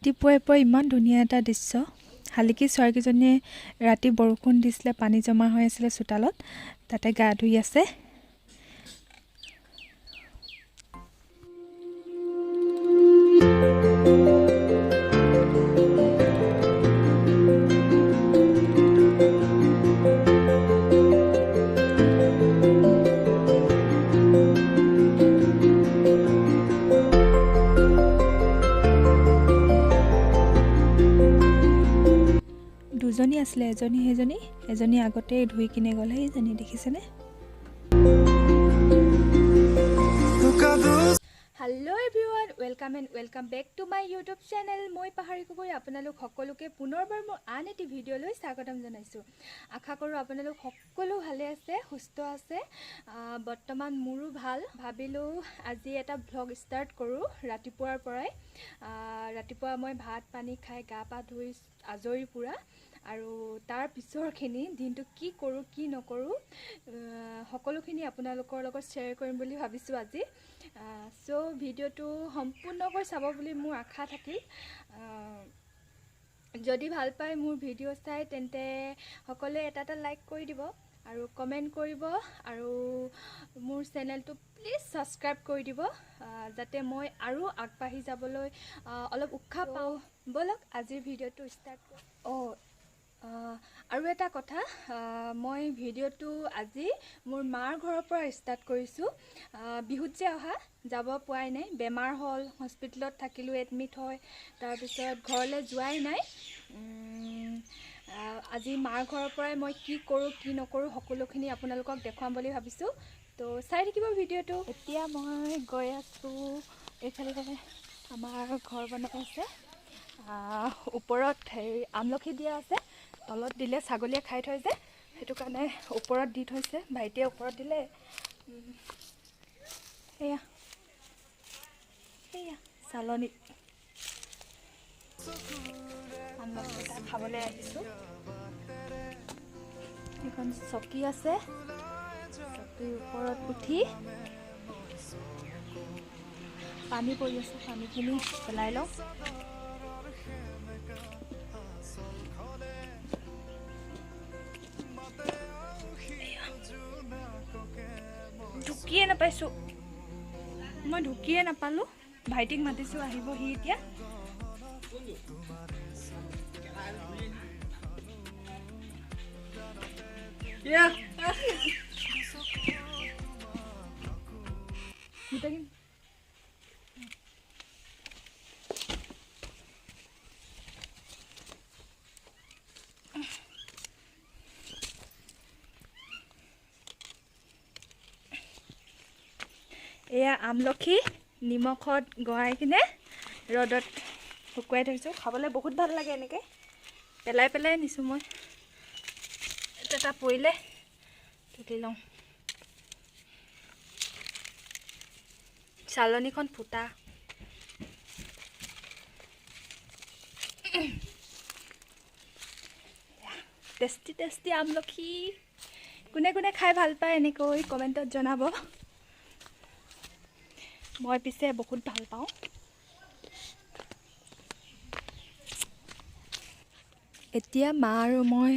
ৰাতিপুৱাই পুৱাই ইমান ধুনীয়া এটা দৃশ্য। শালিকী চৰাইকেইজনীয়ে ৰাতি বৰষুণ দিছিলে, পানী জমা হৈ আছিলে চোতালত, তাতে গা ধুই আছে। দুজনী আছিলে, এজনী সেইজনী, এজনী আগতে ধুই কিনে গ'ল, সেইজনী দেখিছেনে? Hello everyone, welcome and welcome back to my YouTube channel. মই পাহাৰী গগৈ আপোনালোক সকলোকে পুনৰবাৰ মোৰ আন এটি ভিডিঅ'লৈ স্বাগতম জনাইছোঁ। আশা কৰোঁ আপোনালোক সকলো ভালে আছে, সুস্থ আছে। বৰ্তমান মোৰো ভাল। ভাবিলোঁ আজি এটা ভ্লগ ষ্টাৰ্ট কৰোঁ ৰাতিপুৱাৰ পৰাই। ৰাতিপুৱা মই ভাত পানী খাই গা পা ধুই আজৰি পূৰা, আৰু তাৰ পিছৰখিনি দিনটো কি কৰোঁ কি নকৰোঁ সকলোখিনি আপোনালোকৰ লগত শ্বেয়াৰ কৰিম বুলি ভাবিছোঁ আজি। চ' ভিডিঅ'টো সম্পূৰ্ণকৈ চাব বুলি মোৰ আশা থাকিল। যদি ভাল পায় মোৰ ভিডিঅ' চাই তেন্তে সকলোৱে এটা এটা লাইক কৰি দিব আৰু কমেণ্ট কৰিব, আৰু মোৰ চেনেলটো প্লিজ ছাবস্ক্ৰাইব কৰি দিব, যাতে মই আৰু আগবাঢ়ি যাবলৈ অলপ উৎসাহ পাওঁ। ব'লক আজিৰ ভিডিঅ'টো ষ্টাৰ্ট কৰোঁ। অঁ, আৰু এটা কথা, মই ভিডিঅ'টো আজি মোৰ মাৰ ঘৰৰ পৰা ষ্টাৰ্ট কৰিছোঁ। বিহুত যে অহা যাব পোৱাই নাই, বেমাৰ হ'ল, হস্পিটেলত থাকিলোঁ এডমিট হৈ, তাৰপিছত ঘৰলৈ যোৱাই নাই। আজি মাৰ ঘৰৰ পৰাই মই কি কৰোঁ কি নকৰোঁ সকলোখিনি আপোনালোকক দেখুৱাম বুলি ভাবিছোঁ, তো চাই থাকিব ভিডিঅ'টো। এতিয়া মই গৈ আছোঁ, এইফালে আমাৰ ঘৰ বনাই আছে, ওপৰত হেৰি আমলখি দিয়া আছে, তলত দিলে ছাগলীয়ে খাই থয় যে, সেইটো কাৰণে ওপৰত দি থৈছে, ভাইটিয়ে ওপৰত দিলে। সেয়া সেয়া চালনীত আমলখি এটা খাবলৈ আহিছোঁ। এখন চকী আছে, চকীৰ ওপৰত উঠি পানী পৰি আছে, পানীখিনি পেলাই লওঁ। ঢুকিয়ে নাপাইছোঁ মই, ঢুকিয়ে নাপালোঁ। ভাইটিক মাতিছোঁ, আহিব সি এতিয়া। এয়া আমলখি নিমখত গৰাই কিনে ৰ'দত শুকুৱাই থৈছোঁ, খাবলৈ বহুত ভাল লাগে। এনেকৈ পেলাই পেলাই নিছোঁ মই, এটা পৰিলে তুলি লওঁ। চালনীখন ফুটা। টেষ্টি টেষ্টি আমলখি। কোনে কোনে খাই ভাল পায় এনেকৈ কমেণ্টত জনাব। মই পিছে বহুত ভাল পাওঁ। এতিয়া মা আৰু মই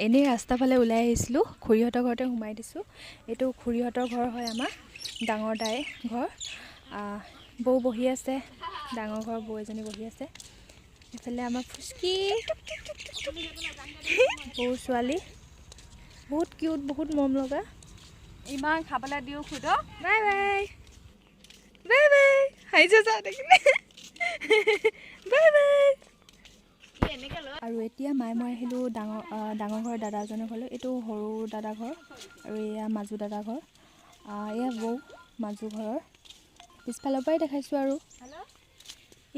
এনেই ৰাস্তাৰ ফালে ওলাই আহিছিলোঁ, খুৰীহঁতৰ ঘৰতে সোমাই দিছোঁ। এইটো খুৰীহঁতৰ ঘৰ হয়, আমাৰ ডাঙৰ দাই ঘৰ। বৌ বহি আছে, ডাঙৰ ঘৰৰ বৌ এজনী বহি আছে। এইফালে আমাৰ ফুচকি বৌ ছোৱালী, বহুত কিউট, বহুত মৰম লগা। ইমান খাবলৈ দিওঁ খুদ। বাই বাই বাই বাই, হাঁহিছে চা দেখিলে। Bye bye. আৰু এতিয়া মায়ে মই আহিলোঁ ডাঙৰ ডাঙৰ ঘৰৰ দাদা এজনৰ ঘৰলৈ। এইটো সৰু দাদা ঘৰ আৰু এয়া মাজু দাদা ঘৰ। এয়া বৌ মাজু ঘৰৰ পিছফালৰ পৰাই দেখাইছোঁ। আৰু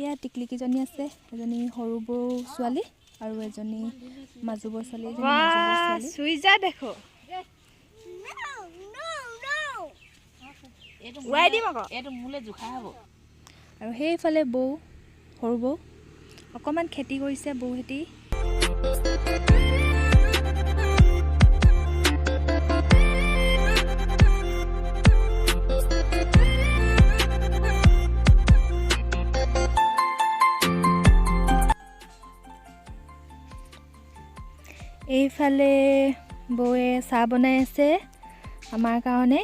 এয়া টিকলিকেইজনী আছে, এজনী সৰু বৌ ছোৱালী আৰু এজনী মাজু বৌ ছোৱালী। চুইজা দেখো, আৰু সেইফালে বৌ, সৰু বৌ অকণমান খেতি কৰিছে, বৌহেঁতি। এইফালে বৌয়ে চাহ বনাই আছে আমাৰ কাৰণে।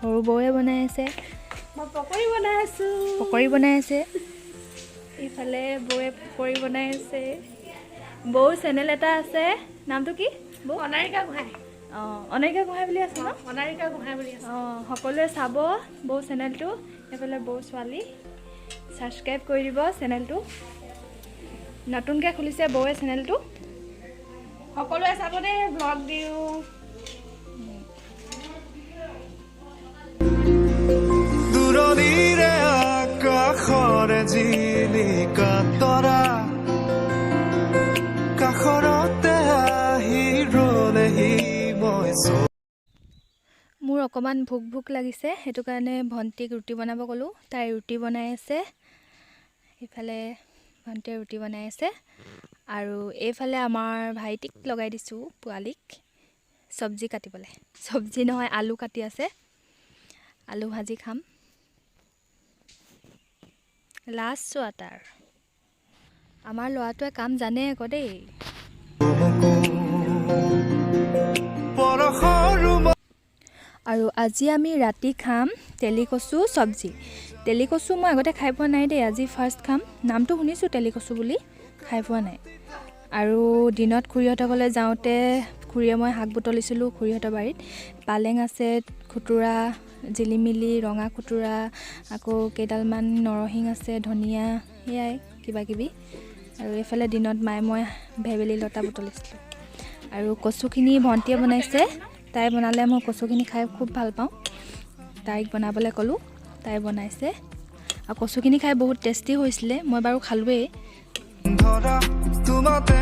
সৰু বৌয়ে বনাই আছে। মই পকৰি বনাই আছোঁ। পকৰি বনাই আছে। ইফালে বৌয়ে পকৰি বনাই আছে। বৌৰ চেনেল এটা আছে, নামটো কি বৌ? অনাৰিকা গোহাঁই। অঁ, অনাৰিকা গোহাঁই বুলি আছে ন? অনাৰিকা গোহাঁই বুলি আছে। অঁ, সকলোৱে চাব বৌ চেনেলটো। এইফালে বৌ ছোৱালী, ছাবস্ক্ৰাইব কৰি দিব চেনেলটো। নতুনকৈ খুলিছে বৌয়ে চেনেলটো। সকলোৱে চাব দেই, ব্লগ দিওঁ। দূৰণিৰে আকাশৰে জিলিকা তৰা কাষৰতে আহি ৰলেহি মই। মোৰ অকণমান ভোক ভোক লাগিছে, সেইটো কাৰণে ভণ্টিক ৰুটি বনাব ক'লোঁ। তাই ৰুটি বনাই আছে। ইফালে ভণ্টিয়ে ৰুটি বনাই আছে আৰু এইফালে আমাৰ ভাইটিক লগাই দিছোঁ, পোৱালিক চব্জি কাটিবলৈ। চব্জি নহয়, আলু কাটি আছে। আলু ভাজি খাম। লাষ্ট চোৱা তাৰ। আমাৰ ল'ৰাটোৱে কাম জানে আকৌ দেই। পৰশৰো। আৰু আজি আমি ৰাতি খাম তেলি কচু চব্জি। তেলি কচু মই আগতে খাই পোৱা নাই দেই, আজি ফাৰ্ষ্ট খাম। নামটো শুনিছোঁ তেলি কচু বুলি, খাই পোৱা নাই। আৰু দিনত খুৰীহঁতৰ ঘৰলৈ যাওঁতে খুৰীয়ে মই শাক বুটলিছিলোঁ। খুৰীহঁতৰ বাৰীত পালেং আছে, খুতুৰা, জিলিমিলি, ৰঙা খুতুৰা, আকৌ কেইডালমান নৰসিং আছে, ধনিয়া, সেয়াই কিবা কিবি। আৰু এইফালে দিনত মায়ে মই ভেবেলি লতা বুটলিছিলোঁ। আৰু কচুখিনি ভণ্টিয়ে বনাইছে। তাই বনালে মই কচুখিনি খাই খুব ভাল পাওঁ। তাইক বনাবলৈ ক'লোঁ, তাই বনাইছে আৰু কচুখিনি খাই বহুত টেষ্টি হৈছিলে। মই বাৰু খালোৱেই। ধৰা তোমাতে।